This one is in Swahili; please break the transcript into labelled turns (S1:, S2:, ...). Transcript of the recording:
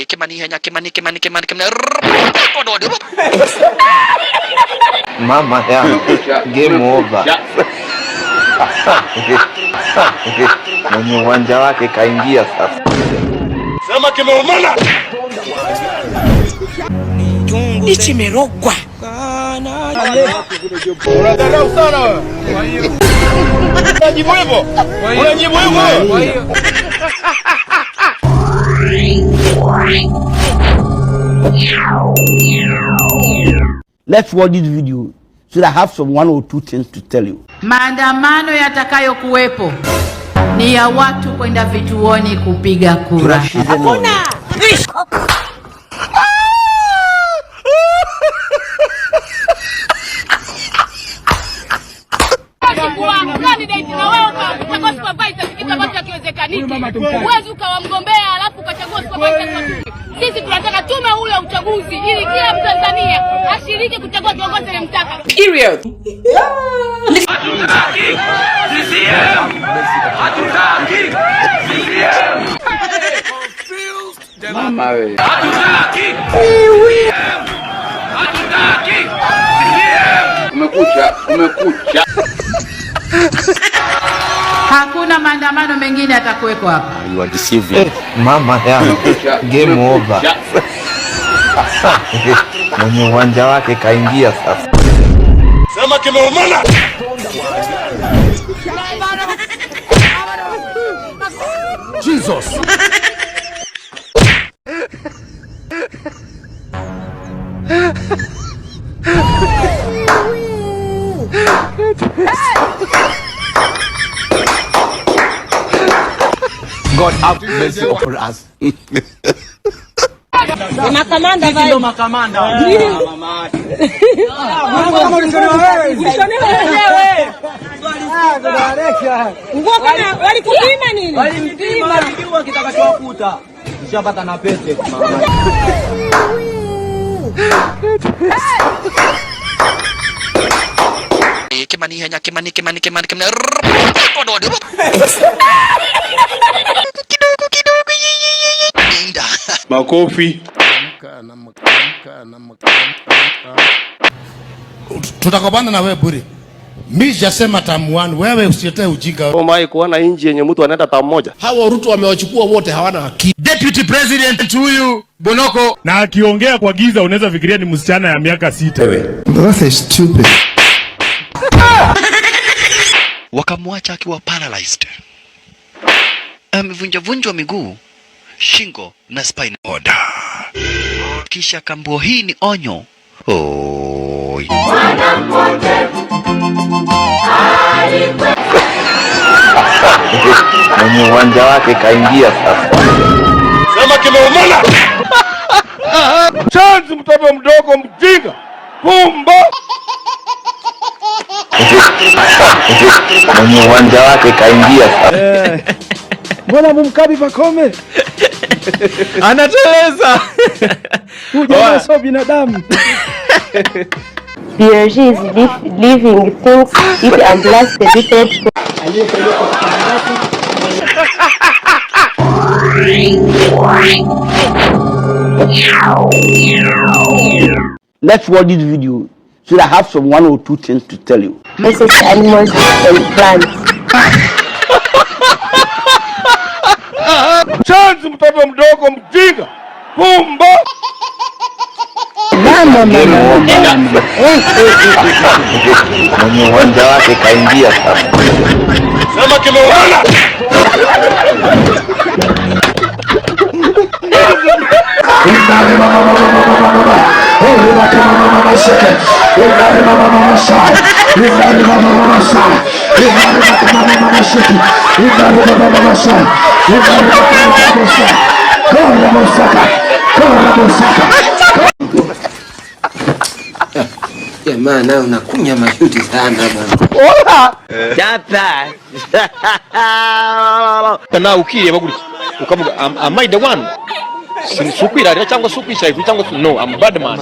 S1: Kimani henya Kimani Kimani Kimani Kimani.
S2: Mama yangu, game over. Mwenye uwanja wake kaingia sasa.
S3: Sema kimeumana.
S4: Ichi merogwa.
S3: Unadharau sana wewe. Unajibu hivyo? Unajibu hivyo?
S5: Let's watch this video so that I have some one or two things to tell you.
S6: Maandamano yatakayokuwepo ni ya watu kwenda vituoni kupiga kura.
S4: Hakuna.
S7: Candidate na wewe ukachagua supervisor, kitu ambacho hakiwezekaniki. Huwezi ukawa mgombea alafu ukachagua supervisor kwa tume. Sisi tunataka tume ule uchaguzi ili kila Mtanzania ashiriki kuchagua kiongozi anayemtaka.
S4: Period.
S3: Hatutaki CCM. Hatutaki CCM.
S8: Mama we.
S3: Hatutaki Hatutaki CCM.
S8: Umekucha, umekucha.
S6: Hakuna maandamano mengine yatakuweko hapa.
S9: You are deceiving.
S2: Mama yangu, game over. Mwenye uwanja wake kaingia sasa.
S3: Sema kimeumana.
S9: Jesus. God have mercy upon us.
S4: Makamanda vai. Ndio makamanda. Nguo kama walikupima nini?
S10: Walimpima, walijua kitakachowakuta. Nishapata na pete mama.
S1: Kimani henya Kimani Kimani Kimani Kimani. Kidogo kidogo. Nda.
S3: Makofi.
S11: Tutakopana na wewe bure. Mimi sijasema term 1, wewe usiletee ujinga.
S9: Umewahi kuona inji yenye mtu anaenda term moja?
S11: Hawa Ruto wamewachukua wote, hawana akili.
S3: Deputy President huyu Bonoko,
S12: na akiongea kwa giza unaweza fikiria ni msichana ya miaka 6.
S2: That's stupid.
S1: Wakamwacha akiwa paralyzed, amevunjavunjwa miguu, shingo na spine cord. Kisha kambuo hii ni onyo. Oi.
S2: Mwenye uwanja wake kaingia sasa.
S3: Sema kimeumana. Chanzi mtoto mdogo mjinga. Pumba.
S2: Mwenye uwanja wake kaingia sasa.
S10: Mbona mumkabi Pakome?
S9: Anateleza.
S10: Huyu jamaa sio binadamu.
S13: Biology is living things if and the different.
S5: Let's watch this video so that I have some one or two things to tell you.
S13: Versus animals and plants.
S3: Chanzi mtoto mdogo mjinga. Pumba.
S2: Game over. Mwenye uwanja wake kaingia sasa.
S3: Sema kimeumana.
S8: Jamaa nayo unakunya mashuti sana bwana.
S5: Chapa.
S9: Na ukireba gutya ukavuga am I the one? Si ukwirarira cyangwa si ukwishyira cyangwa no, I'm bad man.